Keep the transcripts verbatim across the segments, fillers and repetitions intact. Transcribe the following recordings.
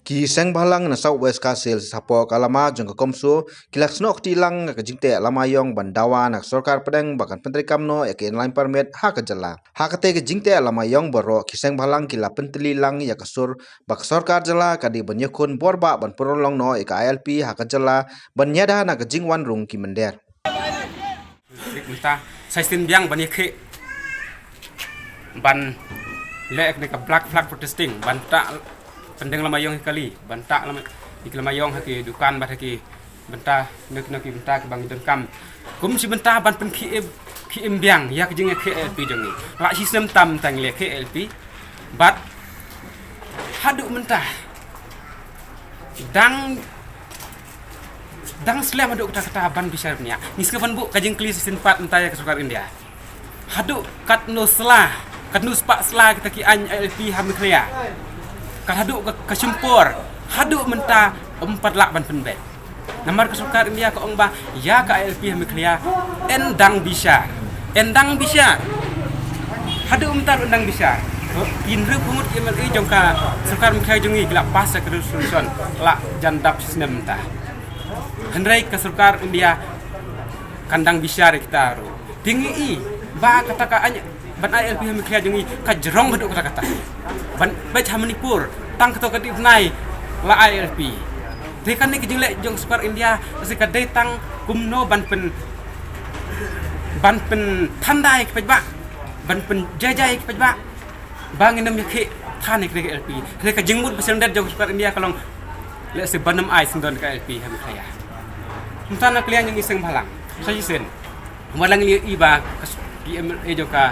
Ki seng bhalang na South West Khasi Hills hapoh ka lama jong ka CoMSO ki la snoh kti lang ka jingteh lama ïong ban dawa na ka sorkar pdeng ba kan pyntreikam noh ïa ka Inner Line Permit ha ka jylla. Ha kata ka jingteh lama ïong baroh ki seng bhalang ki la pyntylli lang ïa ka sur ba ka sorkar jylla ka dei ban ïakhun bor ba ban pynrung noh ïa ka I L P ha ka jylla ban ïada na ka jingwan rung ki mynder. Mynta sa shisien biang ban ïakhih ban leh kane ka black flag protesting, ban tah pyndeng lama ïong hi kali, ban tah lama, ïa ki lama ïong ha ki dukan bad ha ki bynta, na ki, na ki bynta kiba ngi donkam. Kum shi bynta ban pynkhih im, khih im biang ïa ka jingïakhih I L P jong ngi. La shisnem tam tang ïakhih I L P. Bad haduh mynta dang, dang slem haduh katta katta ban bishar bniah. Ngi sngewbha ban buh ka jingkylli shisien pat mynta ïa ka sorkar India. Haduh katno sla, katno spah sla kita ki aiñ I L P ha Meghalaya? Kat haduh ka, ka shim por, haduh mynta ym pat lah ban pynbeit. Namar ka sorkar India ka ong ba ïa ka I L P ha Meghalaya yn dang bishar. Yn dang bishar. Haduh mynta ruh yn dang bishar. Ki hynriew phew ngut ki M L A jong ka sorkar Meghalaya jong ngi ki la pass ïa ka resolution la jan dap shisnem mynta. Hynrei ka sorkar India kan dang bishar ïa kita ruh. Te ngi i ba kata ka aiñ ban ai I L P ha Meghalaya jong ngi ka jrong haduh katta katta. Ban beit ha Manipur tang kato ka dei bnai la ai I L P. Te kane ka jingleh jong sorkar India lehse ka dei tang kumno ban pyn, ban pynthanda ïa ki paidbah, ban pynjai jai ïa ki paidbah ba ngin ym ïakhih than ïa ka I L P. Hynrei ka jingmut ba sngewdon jong ka sorkar India ka long lehse ban ym ai sngewdon ka I L P ha Meghalaya. Mynta na ka liang jong ngi seng bhalang, sa shisien, wat la ngi i ba ka s-, ki M L A jong ka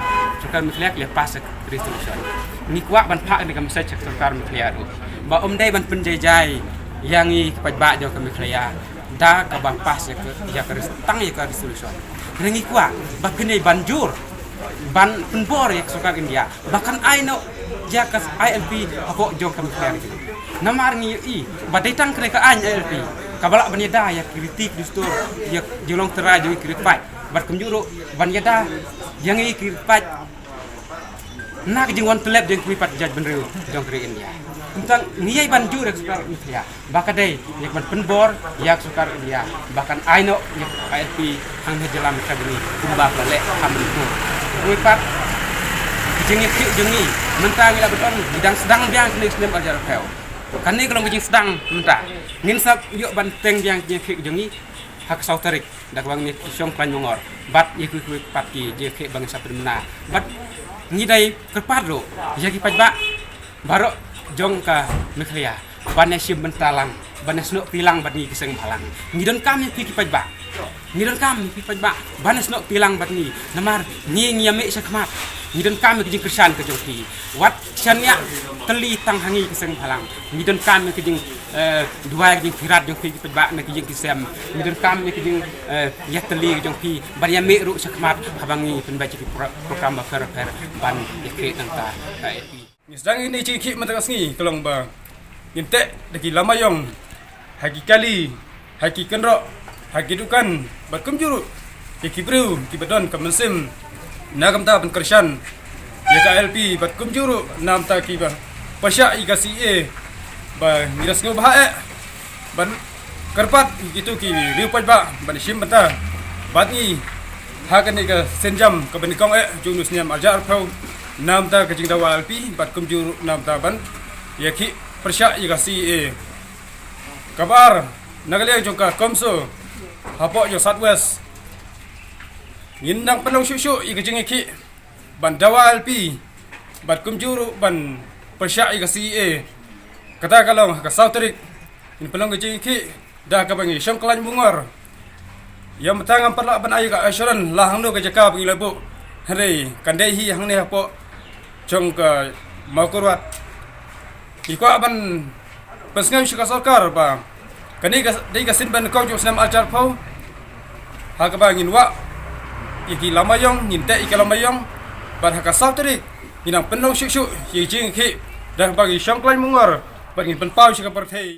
sorkar Meghalaya ki la pass ïa ka resolution. Ngi kwah ban phah ïa ka message ha ka sorkar Meghalaya ruh ba ym dei ban pynjai jai ïa ngi ki paidbah jong ka Meghalaya da kaba pass ïa ka, ïa ka res-, tang ïa ka resolution. Hynrei ngi kwah ba phin ïai ban jur, ban pynbor ïa ka sorkar India ba kan ai noh ïa ka I L P hapoh jong ka Meghalaya. Namar ngi i ba dei tang kane ka aiñ I L P kaba lah ban ïada ïa ki riti ki dustur, ïa ka jinglong trai jong ki riewpaid, bad kumjuh ruh ban ïada ïa ngi ki riewpaid na ka jingwan tyllep jong ki paidbah jaitbynriew jong ka ri India. Kumta ngi ïai ban jur ïa ka sorkar India ba ka dei ïa ka ban pynbor ïa ka sorkar India ba kan ai noh ïa ka I L P hangne ha jylla Meghalaya kumba ka la leh ha Manipur. Kawei pat ka jingïakhih jong ngi mynta ngi la ban ong ngi dang sdang biang kane ka snem arhajar arphew. Kane ka long ka jingsdang mynta. Ngin sa ïoh ban teng biang ka jingïakhih jong ngi ha ka saw tarik da kaba ngin ïa shong khlaiñ mangor bad ïa kiwei kiwei pat ki jingïakhih ba ngin sa pynmynna. Bad ngi dei kyrpad ruh ïa ki paidbah baroh jong ka Meghalaya ban ïa shim bynta lang, ban ïa snoh kti lang bad ngi ki seng bhalang. Ngi donkam ïa phi ki paidbah. Ngi donkam ïa phi paidbah ban ïa snoh kti lang bad ngi. Namar ngi ngi ïa mih sha khmat. Ngi donkam ïa ka jingkyrshan ka jong phi. Wat shaniah tylli tang ha ngi ki seng bhalang. Ngi donkam ïa ka jing, eh, duwai, ka jingpyrkhat jong phi ki paidbah na ki ïing ki sem. Ngi donkam ïa ka jing, eh, ïatylli ka jong phi ban ïa mih ruh sha khmat haba ngi pynbeit ïa ki pro-, program bapher bapher ban ïakhih nangta. Eh, Ngi sdang ïa kine ki jingïakhih mynta ka sngi ka long ba ngin teh da ki lama ïong ha ki kali, ha ki kynroh, ha ki dukan bad kumjuh ruh ïa ki briew kiba don ka mynsiem na ka bynta ban kyrshan ïa ka I L P bad kumjuh ruh na ka bynta kiba pyrshah ïa ka C A A ba ngi da sngewbha eh ban kyrpad ïa kito ki riew paidbah ban shim bynta bad ngi ha kane ka sienjam kaba nyngkong eh jong une u snem arhajar arphew na ka bynta ka jingdawa I L P bad kumjuh ruh na ka bynta ban ïakhih pyrshah ïa ka C A A. Kaba ar, na ka liang jong ka CoMSO hapoh jong South West ngin nang pynlong shuh shuh ïa ka jingïakhih ban dawa I L P bad kumjuh ruh ban pyrshah ïa ka C A A. Kata ka long ha ka saw tarik ngin pynlong ka jingïakhih da kaba ngi shong khlaiñ bungor. Ïa mynta ngam pat lah ban ai ka assurance la hangno ka jaka ba ngi la buh, hynrei kan dei hi hangne hapoh jong ka Mawkyrwat. Ngi kwah ban pynsngew sha ka sorkar ba kane ka dei ka sien ba nyngkong jong u snem arhajar arphew ha kaba ngin wah ïa ki lama ïong, ngin teh ïa ki lama ïong. Bad ha ka saw tarik ngin nang pynlong shuh shuh ïa ki jingïakhih da kaba ngi shong khlaiñ bungor bad ngin pynpaw sha ka pyrthei.